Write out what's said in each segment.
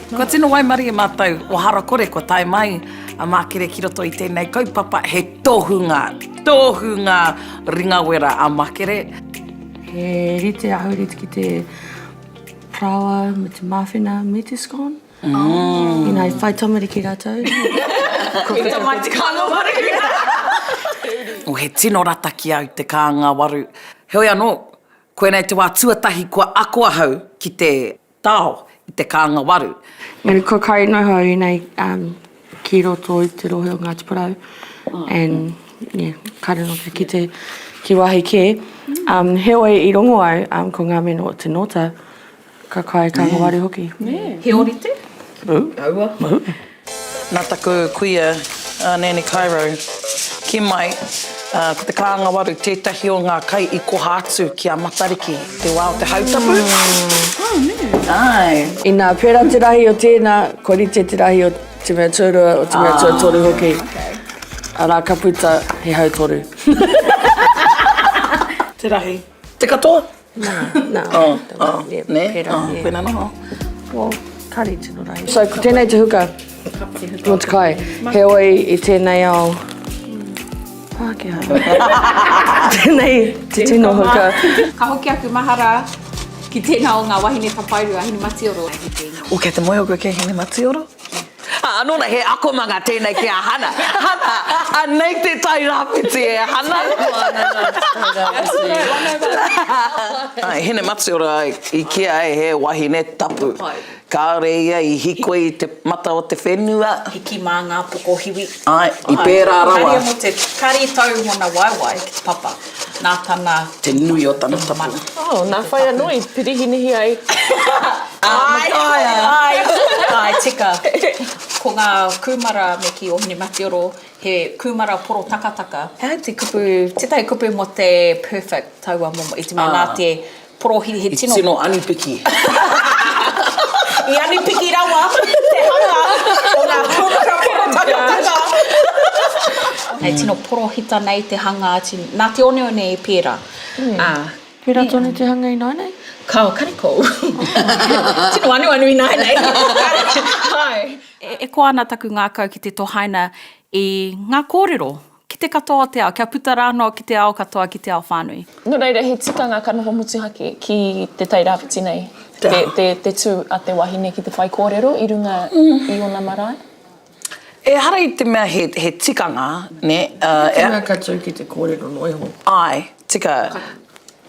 Kua tino waimarie mātou o Harakore kua tae mai a Mākere ki roto i tēnei kaupapa, he tohunga, tohunga ringawera a Makere. He rite ahurei ki te paraoa me te māwhena me te scone. Mm. Ina i whai tamariki rātou. Ko te tamaiti kānga waru. Oh, he tino rata ki au te kānga waru. Heoi anō, koinei te wā tuatahi kua ako ahau ki te tao i te kānga waru. Engari kua kai noho au inei um, ki roto i te rohe o Ngāti Porou. And, yeah, kāre noa kia kite ki wāhi kē. Um, heoi i rongo au um, ko ngā meno o te nōta, Ka kai ka ngawari hoki. He orite? Aua. Nā taku kuia, a Nanny Cairo, kī mai, ko te kānga waru tētahi o ngā kai i koha atu ki a Matariki i te wā o te hautapu. Āe. Inā pērā te rahi o tēnā, kua rite te rahi o te mea tuarua, o te mea tuatoru hoki. Arā, ka puta he hautoru. Te rahi. Te katoa? Nā, nā. Oh, oh, nē, oh, koina noho. Well, kāre i tino rahi. So, ko tēnei te huka mō te kai. Heoi, i tēnei ao Pākehā. Tēnei te tino huka. Ka hoki aku mahara ki tēnā o ngā wahine papairua, Hinematioro. Oh, kei te moe koe ki a Hinematioro? Ā, anō nei, he akomanga tēnei ki a Hana. Hana, anei te Tai Rāwhiti e Hana. Āe, Hinematiora i kīia ai he wahine tapu. Kāore ia i hikoi i te mata o te whenua. Hiki mā ngā pokohiwi. Āe, i pērā rawa. Kāre mō te, kāre i tau ngona waewae ki te papa. Nā tana. Te nui o tana tapu. Oh, nā whai anō i pirihinihi ai. Āe, āe, āe, tika. Ko ngā kūmara me kī o Hinematioro, he kūmara porotakataka. He aha te kupu, tētahi kupu mō te perfect taua momo, i te mea nā te porohi he tino. I tino anipiki. I anipiki rawa te hanga o ngā kūmara porotakataka. He tino porohita nei te hanga atu, nā te oneone i pērā. Ā. Pērā tonu te hanga ināianei? Kao, karikou. Tino anuanu ināianei. Hai. E koa ana taku ngākau ki te tohaina i ngā kōrero ki te katoa o te ao, kia puta rā anō ki te ao katoa, ki te ao whānui. Nō reira, he tikanga ka noho motuhake ki Te Tai Rāwhiti nei, te, te, te tū a te wahine ki te whaikōrero i runga i ōna marae? Ehara i te mea he, he tikanga, nē, ā, e. Tikanga ka tū ki te kōrero noa iho. Āe, tika.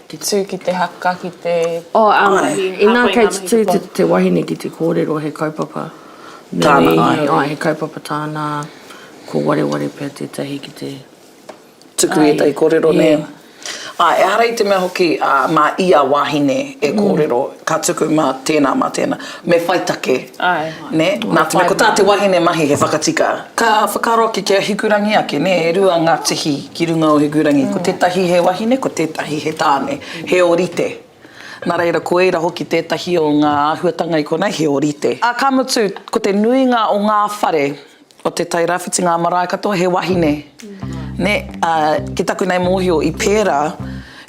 Ki tū ki te haka, ki te. Oh, um, inā kei te tū te, te wahine ki te kōrero he kaupapa nui, Tāna, āe. Āe, he kaupapa tāna, ko wareware pea tētahi ki te. Tuku ētahi kōrero, nē. Āe, ehara i te mea hoki, ā, mā ia wahine e kōrero, ka tuku mā tēnā, mā tēnā. Me whai take, nē? Nā te mea ko tā te wahine mahi he whakatika. Ka whakaaro ake ki a Hikurangi ake, nē, e rua ngā tihi ki runga o Hikurangi, ko tētahi he wahine, ko tētahi he tāne, he ōrite. Nā reira, ko ērā hoki tētahi o ngā āhuatanga i konei, he ōrite. Ā, ka mutu, ko te nuinga o ngā whare, O Te Tai Rāwhiti ngā marae katoa he wahine, nē, ā, ki taku nei mōhio i pērā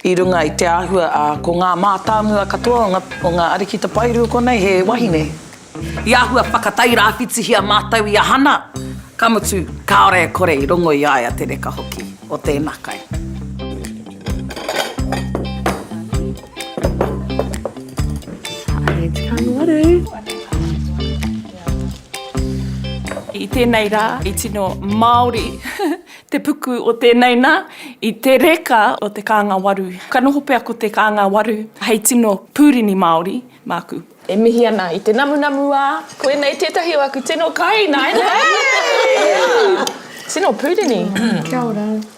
i runga i te āhua, ā, ko ngā mātāmua katoa o ngā, o ngā ariki tapairu konei he wahine. I āhua whakatairāwhitihia mātou i a Hana, ka mutu, kāore e kore i rongo i a ia te reka hoki o tēnā kai. Haere te kānga I tēnei rā, i tino Māori te puku o tēnei nā, i te reka o te kānga waru. Ka noho pea ko te kānga waru hei tino pūrini Māori māku. E mihi ana i te namunamu ā, koinei tētahi o aku tino kai ināianei. Tino pūrini. Kia ora.